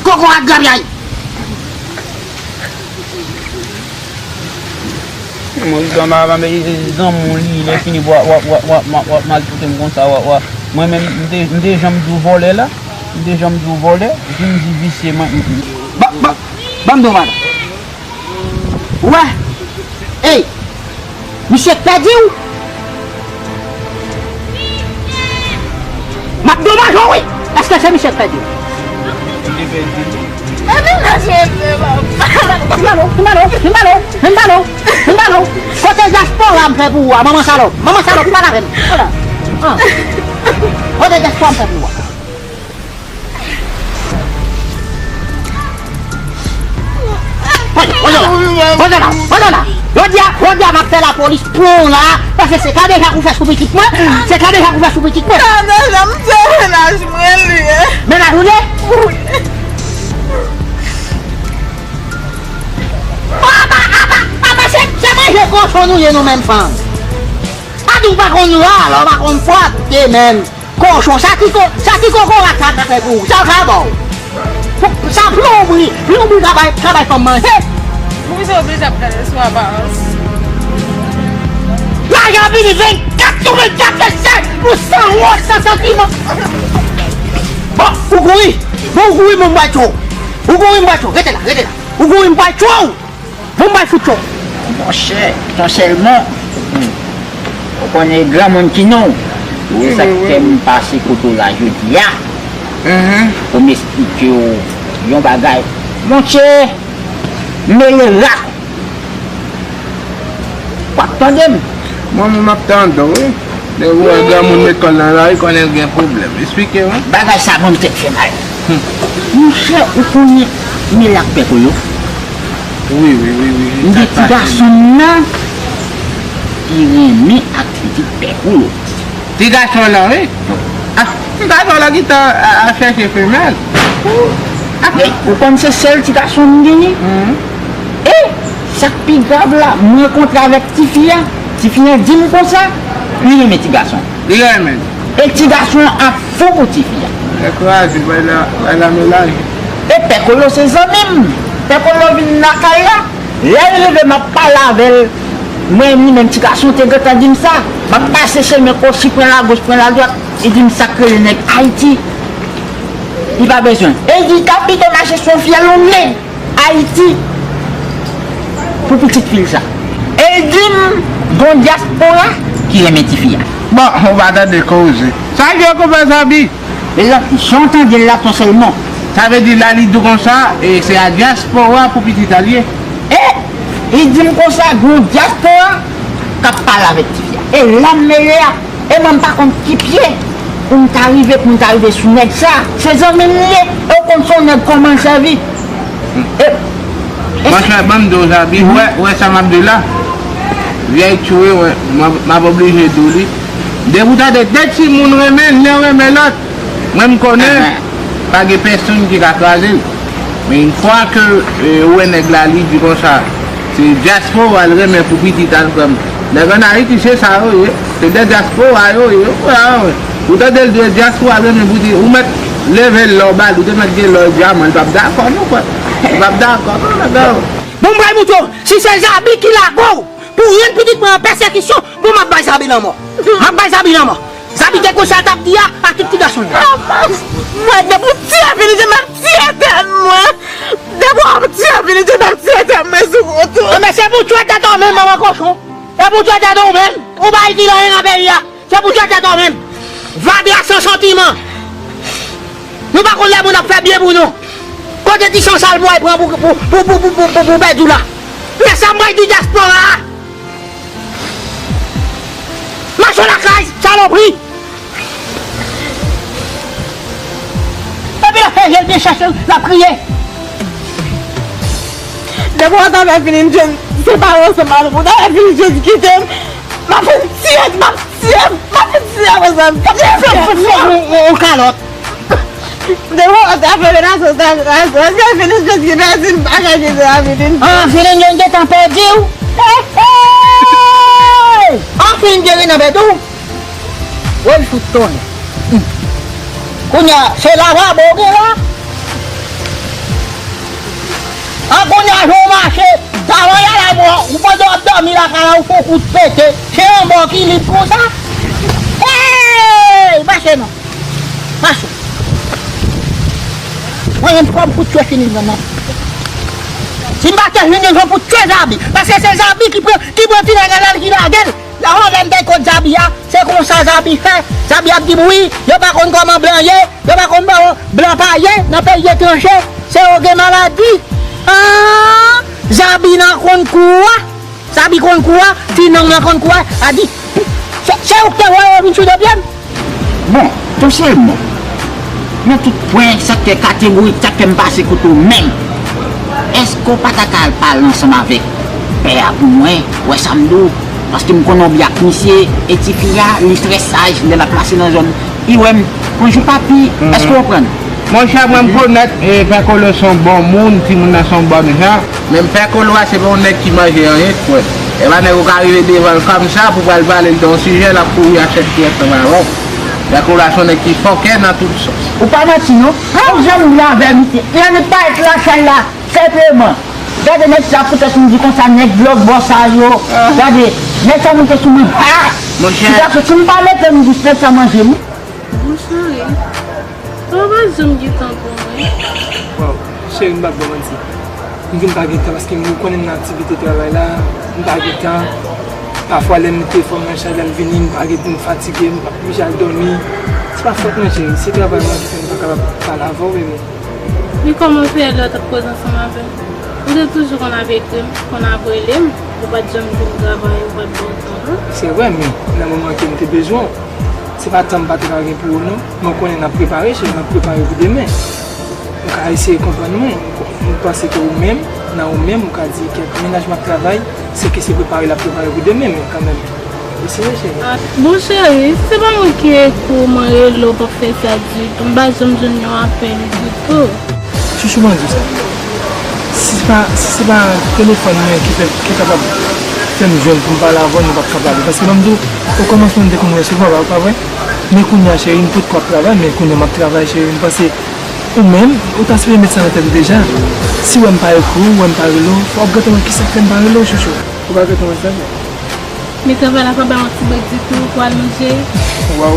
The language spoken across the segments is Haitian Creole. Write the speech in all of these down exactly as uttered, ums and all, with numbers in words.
Koko ak grapyay. Mwen, zanmi, zanmi, li, lè fini, w ap, w ap, w ap, w ap, w ap maltrete m konsa, w ap, w ap. Mwen menm, m te, m te janm di w vòlè la. M te janm di w vòlè. Vin di visye, mwen. Ban, ban, ban m di w, madanm. Ou wè? Ey! Misye k pèdi w? M ap domaj ou wi! Èske se misye k pèdi w? Vin ba nou, vin ba nou, vin ba nou, vin ba nou, vin ba nou. Kote dyaspora m fè pou ou a, manman salòp? Manman salòp, pale avè m. Ala. Ah. Kote dyaspora m fè pou ou a? Poze la, poze la, poze la. Jodi a, jodi a m ap fè lapolis pran w la, paske se kadejak ou fè sou pitit mwen, se kadejak ou fè sou pitit mwen. Kadejak m se mennaj mwen li ye. Mennaj ou li ye? Wi. Apa, apa, apa, se, se manje kochon nou ye nou menm fanm. A di w pa konn lwa, lè w pa konn pwòpte menm. Kochon, sa ki ko-, sa ki kokorat sa ka fè pou ou? Sa l ka ba w? Pou, sa plonbri, plonbri ka bay, ka bay fanm manje? Poukisa w oblije ap gade sou aparans? Lajan vini vennkat sou vennkat, mesye! Ou sanwont, san santiman! Bon, ou kouri! Bon, ou kouri, bon, m pral tchwe w! Ou kouri, m pral tchwe w! Rete la, rete la! Ou kouri, m pral tchwe w! Bon, bay fout cho. Monchè, Ton Sèlman, hmm, ou konnen granmoun ki non. Wi, se sa k fè m pase kote w la jodi a. Pou m esplike w yon bagay. Monchè, m mele rak. W ap tande m? Mwen menm m ap tande w, wi. Depi w wè granmoun met kò l nan lari, konnen l gen pwoblèm. Esplike w. Bagay sa ban m tèt fè mal. Monchè, ou konnen Mela ak Pè Kolo? Wi, wi, wi, wi. M di ti gason m nan, li renmen ak pitit Pè Kolo. Ti gason w lan, wi. Ah, ti gason w lan ki ta a, a chèche femèl. Ah. Men, ou konn se sèl ti gason m genyen? E, sa k pi grav la, m rankontre avèk tifi a. Tifi a di m konsa, li renmen ti gason. Li renmen. E ti gason an ap fou pou tifi a. Lè kraze, bay la, bay la melaje. E Pè Kolo se zanmi m. Pè Kolo vin lakay la. Lè l rive, m ap pale avè l. Mwen, li menm ti gason te gentan di m sa. M ap pase chemen Kochi, pran lagoch, pran ladwat. Li di m sa k rele nèg Ayiti. Li pa bezwen. E li di, ta pito mache sou yon fyèl yon nèg Ayiti pou pitit fi l sa. E l di m, gon dyaspora ki renmen tifi a. Bon, ou pa tande koze. Sa k gen konpè Zabi? Mezanmi, jan w tande l la, Ton Sèlman. Sa vle di la, li di w konsa, e se a dyaspora pou pitit a l ye. E li di m konsa, gon dyaspora k ap pale avèk tifi a. E la m mele a. E mwen m pa konn ki pye pou m ta rive, pou m ta rive sou nèg sa. Se zanmi m li ye, e w konn se yon nèg kòman l sèvi. E, e Monchè, ban m di w, Zabi, w wè, w wè sa m ap di w la? Vyèj tchwe, w wè, m ap, m ap oblije di w li. Depi w tande de timoun renmen, youn renmen lòt. Mwen, m konnen pa gen pèsonn ki ka kraze l. Men yon fwa ke, e, ou wè nèg la, li di konsa, se dyaspora l renmen pou pitit a l, frè m. Nèg ann Ayiti, se sa yo ye. Se de dyaspora yo ye. Ou wè, ou tande l di dyaspora l renmen pou pitit, ou mèt leve l lò ba l, ou te mèt gen lò dyaman, li p ap dakò, non, frè. Li p ap dakò, non, nèg la. Bon, m pral montre w, si se Zabi ki lage w, pou rann pitit mwen an pèsekisyon, bon, m ap bay Zabi lanmò. M ap bay Zabi lanmò. Zabi te konn sa l t ap di a, a tout ti gason yo. Mwen, depi w tire fini, se m ap tire tèt mwen. Depi w ap tire fini, se m ap tire tèt mwen sou kont ou. Anben, se pou w tchwe tèt ou menm, manman kochon. Se pou w tchwe tèt ou menm. Ou pa itil anyen nan peyi a. Se pou w tchwe tèt ou menm. Vagra san santiman. Nou pa konn lè moun ap fè byen pou nou. Kote ti san sal pou al pran pou, pou, pou pèdi w la? Men sa m pral di dyaspora a. Mache lakay, salopri! Epi l ap fè je l byen chèche, l ap kriye. Depi w ta fè fini jwenn separe ansanm avè m, ou ta fè fini jwenn kite m, m ap fè tiye, m ap tiye, m ap fè tiye ansanm. Fè, fè, fè, fè, on, on, on kalòt. Depi w ta fè relasyon sa, relasyon fini, jwenn kite m, pa ka kite la fini. Ah, fini, jwenn gentan pèdi w. Hey, hey! An fin, Jerry nan pèdi w. Woy, fout tonnè. Hmm. Kounye a, se lavabo w gen la? An kounye a, jan w mache, travay a la, bon, ou pandan w ap dòmi lakay la, ou fè yon kout pete, se yon bò ki lib konsa. Hey! Mache non. Mache. Mwen menm, fò m fout tchwe Finigan nan. Si m pa tchwe Finigan, fò m fout tchwe Zabi. Paske se Zabi ki pran, ki pran ti nèg la, ki lage l. Lè w wè m te kot Zabi a, se konsa Zabi fè. Zabi ap di m, wi, yo pa konn kòman blan ye, yo pa konn bò blan pa ye nan peyi etranje, se yo gen maladi. Ah, Zabi nan konn kou a, Zabi konn kou a, ti nonm nan konn kou a, a di, se, se ou ki te voye yo vin sou do pye m? Bon, tou sèlman, nan tout pwen, sa k fè kategorik, sa k fè m pase kote w menm, èske w pa ta ka al pale ansanm avèk pè a pou mwen, wè sa m di w? Paske m konnen w byen ak misye, e tifi a, li trè saj, lè l ap pase nan zòn, li wè m, bonjou papi, èske w konprann? Monchè, mwen m konèt, e, Pè Kolo se yon bon moun, timoun nan se yon bòn jan. Men Pè Kolo a se pa yon nèg ki manje anyen, frè. E pa nèg ou ka rive devan l kòmsa pou pral pale l de yon sijè, l ap kouri a chèf pyès anba avè w. Pè Kolo a se yon nèg ki fòkè nan tout sans. Ou pa manti non. An, jan m vle avè misye. Lè nèg parèt lakay la, senpleman. Gade nèg sa poutèt m di konsa, nèg blòk bò sa yo. Gade, nèg sa monte sou mwen. Ah! Monchè. Poutèt si m pa mete m dous, nèg sa manje m. Mon cheri, papa janm gen tan pou mwen. Waw, cheri, m p ap ba w manti. M di m pa gen tan paske m konnen m nan aktivite travay la, m pa gen tan. Pafwa lè m mete fò m nan chay la, m vini, m pa gen, m fatige, m pa oblije al dòmi. Se pa fòt mwen, cheri, se travay mwen ki fè m pa kapab pale avè w, bebe. Men kòman w fè lè w t ap koze ansanm avè m? Ou te toujou konn ap ekri m, konn ap rele m, ou pa t janm di m travay, ou pa t ba w tan, non? Se vre, men nan moman ke m te bezwen w, se pa tan m pa t ka gen pou ou, non. Men w konnen n ap prepare, cheri, n ap prepare pou demen. Ou ka eseye konprann mwen. M panse ke ou menm, nan ou menm, ou ka di kèk mennaj m ap travay, se ke se prepare l ap prepare pou demen, men kanmenm. Eseye, cheri. Ah, bon, cheri, si se pa mwen ki ekri w, mwen rele w, w p ap fè sa ditou. M pa janm jwenn yon apèl ditou. Chouchou, mwen di w sa. Si se pa, si se pa telefòn mwen ki fè, ki kapab fè m jwenn pou m pale avè w, nou p ap ka pale. Paske ban m di w, okòmansman m te konn resevwa w, pa vre? Men kounye a, cheri, m potko ap travay, men kounye a m ap travay, cheri. M panse ou menm, ou ta sipoze met sa nan tèt ou deja. Si w wè m pa ekri w, w wè m pa rele w, fò w ap gentan wè kisa k fè m pa rele w, chouchou. Ou pa gentan wè sa, cheri? Men travay la pa bay yon ti brek ditou pou al manje? Waw.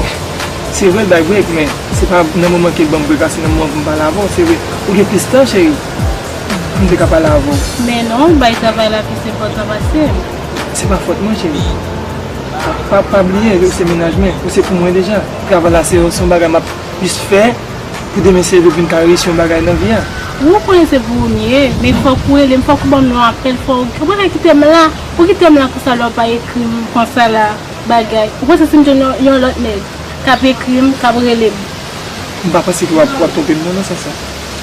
Se vre, l bay brek, men se pa nan moman ke l ban m brek la, se nan moman pou m pale avè w, se vre. Ou gen plis tan, cheri, pou m te ka pale avè w. Men non, w bay travay la plis enpòtan pase m. Se pa fòt mwen, cheri. Pa, pa, pa bliye, ou se mennaj mwen, ou se pou mwen deja. Travay la, se, se yon bagay m ap jis fè pou demen se lè w vin ka reyisi yon bagay nan vi a. Wi, ou konnen se pou ou m ye, men fòk ou rele m, fòk ou ban m yon apèl, fòk ou, ou pa ka kite m la, ou kite m la konsa lè w pa ekri m konsa la, bagay. Ou panse si m jwenn yon, yon lòt nèg k ap ekri m, k ap rele m, m pa panse ke w ap, w ap twonpe m non, nan sans sa.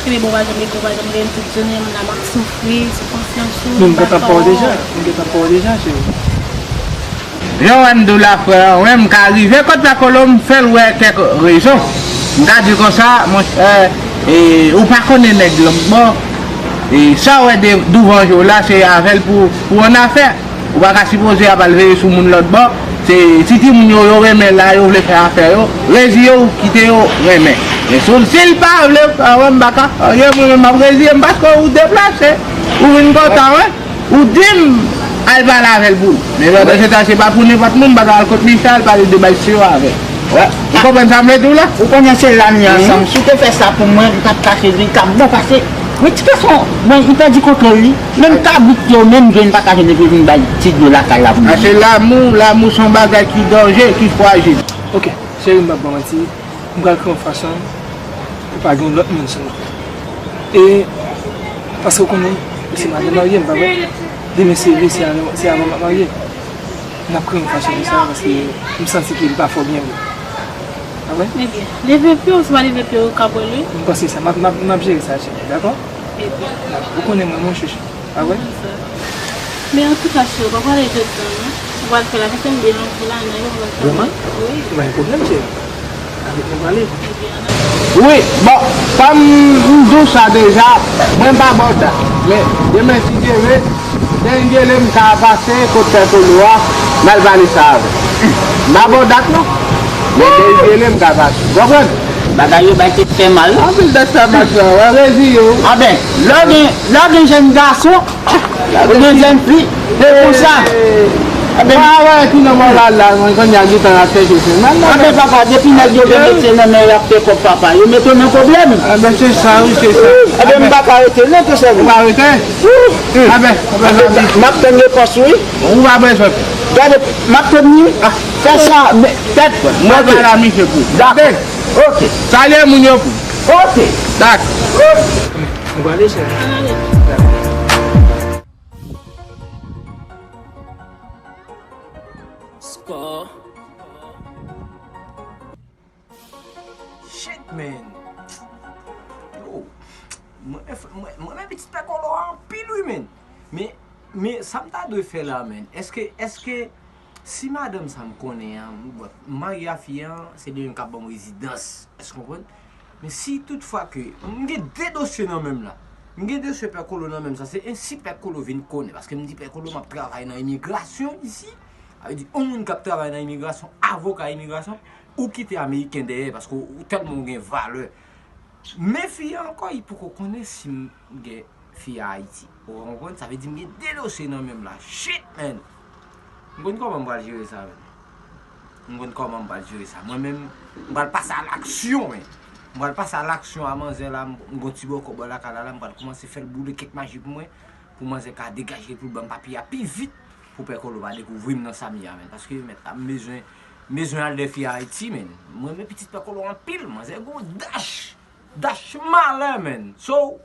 Ebyen, bon, w pa janm ekri, w pa janm rele m, tout jounen m la, m ap soufri sou konsyans ou, m pa ka wè w. Men m gentan pa w deja, m gentan pa w deja, cheri. Jan w wè m di w la, frè an, wi, m ka rive kot Pè Kolo, m fè l wè kèk rezon. M ka di konsa, monchè, e, ou pa konnen nèg lòt bò, e, sa w wè de, douvan je w la, se avè l pou, pou w annafè. Ou pa ka sipoze ap al veye sou moun lòt bò. Se ti timoun yo, yo renmen la, yo vle fè afè yo. Reziye w, kite yo renmen. Men si, si l pa vle, a, wè, m pa ka, a, mwen menm m ap reziye m paske ou deplase. Ou vin kontan, wi. Ou di m al pale avè l pou ou. Men pandan se tan, se pa pou nenpòt moun, m pa ka al kot Michel, pale de bay serye avè l. Wè. Ou konprann sa m vle di w la? Ou konnen se la n ye ansanm. Si w te fè sa pou mwen, m t ap kache li, li t ap bon pase. Men ti gason, mwen, li pèdi kontwòl li. Menm kabrit yo, menm grenn pa ka jwenn epi vin bay ti dlo lakay la pou mwen. Paske lanmou, lanmou se yon bagay ki danje, ki frajil. Ok, cheri, m p ap ba w manti. M pral kreye yon fason pou pa gen yon lòt moun sou mwen. E, paske w konnen, ou se madanm marye m, pa vre? Demen se vre, se avè, se avè w m ap marye. N ap kreye yon fason pou sa, paske m santi ke li pa fò byen vre. Pa vre? Ebyen, leve pye w, si w pa leve pye w, ou ka brele. M panse sa, m ap, m ap, m ap jere sa, cheri, dakò? Ebyen. Ou konnen mwen, mon chouchou. Pa vre? Men antouka, cheri, ou pa prale jodi a, non. Ou pral fè la, kite m byen lonje la, nan yo, ou pral travay. Vrèman? Wi. Pa gen pwoblèm, cheri. Avèk mwen prale. Wi, bon, kòm m di w sa deja, mwen pa ba w dat. Men, demen, si Dye vle, dengele m ka pase kot Pè Kolo a, n al pale sa avè l. M pa ba w dat, non. Men, dengele m ka pase. Ou konprann? Bagay yo bay tèt fè mal. Anpil tèt fè mal, frè. Wè, reziye w. Anben, lè w gen, lè w gen jèn gason, ou gen jèn fi, se konsa. Anben, pa wè ki nan mò la, la, mwen konn y a gentan ap fè jèn mal la. Anben, papa, depi nèg yo gen metye nan men, y ap fè kòb papa. Yo mete w nan pwoblèm. Anben, se sa, wi, se sa. Anben, m pa ka rete, non, tonton. Ou pa rete? Anben, anben, m ap tann repons ou, wi. Ou pa bezwen. Gade, m ap tann li. Fè sa, men, tèt, mwen bay la misye pou. Dakò. Ok. Salye moun yo pou. Ok. Dakò. Ou prale, chè? Score. Shit, man. Yo, mwen, mwen, mwen, mwen pitit pè Kolo a anpil, wi, man. Men, men, sa m ta dwe fè la, man? Èske, èske si madanm sa m konnen an, m, bon, m marye a fi an, se li menm k ap ban m rezidans. Èske w konprann? Men si toutfwa ke, m gen de dosye nan men m la. M gen dosye pè Kolo nan men m, sa se ensi pè Kolo vin konnen. Paske m di pè Kolo m ap travay nan imigrasyon isi. Sa vle di, yon moun k ap travay nan imigrasyon, avoka imigrasyon, ou kite ameriken dèyè paske w, ou tèlman w gen valè. Men fi a ankò, li poko konnen si m gen fi a Ayiti. Ou konprann? Sa vle di m gen de dosye nan men m la. Shit, man! M konn kòman m pral jere sa, man. M konn kòman m pral jere sa. Mwen menm, m pral pase a laksyon, man. M pral pase a laksyon a manzè la, m, m gon ti bòkò bò lakay la, la, m pral kòmanse fè l boule kèk maji pou mwen, pou manzè ka degaje l, pou l ban m papye a pi vit, pou pè Kolo pa dekouvri m nan sa m ye a, man. Paske, mèt la, m bezwen, m bezwen al dèyè fi a Ayiti, man. Mwen, men pitit pè Kolo anpil, manzè gon dach. Dach malè, man. So,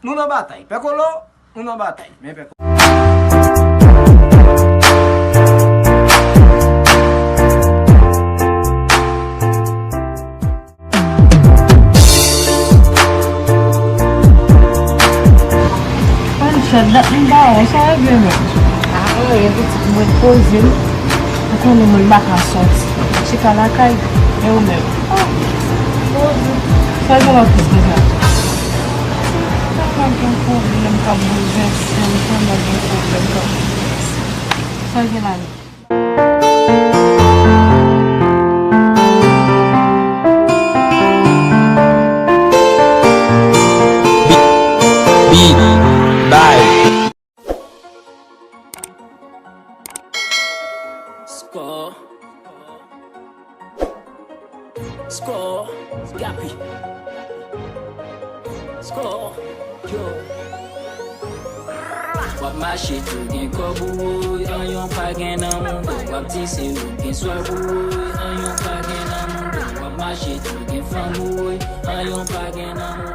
nou nan batay. Pè Kolo, nou nan batay. Men pè Kolo. Ann fè dat m pa wè, sa regle menm. Ah, anyen, pitit mwen poze m. Ou konnen mwen m pa ka sòti. Chita lakay, e ou menm? Ah, poze. Sa gen lòt plis ke sa? Sa pa gen pwoblèm k ap boulvèse m, tèlman gen pwoblèm k ap boulvèse m. Sa gen la menm? Beat, beat, bye. Score. Score. Gapi. Score. Yo. W ap mache tou gen kòb ou woy, anyen w pa gen nan mouda w. W ap di se ou gen swab ou woy, anyen w pa gen nan mouda w. W ap mache tou gen fanm ou woy, anyen w pa gen nan mouda w.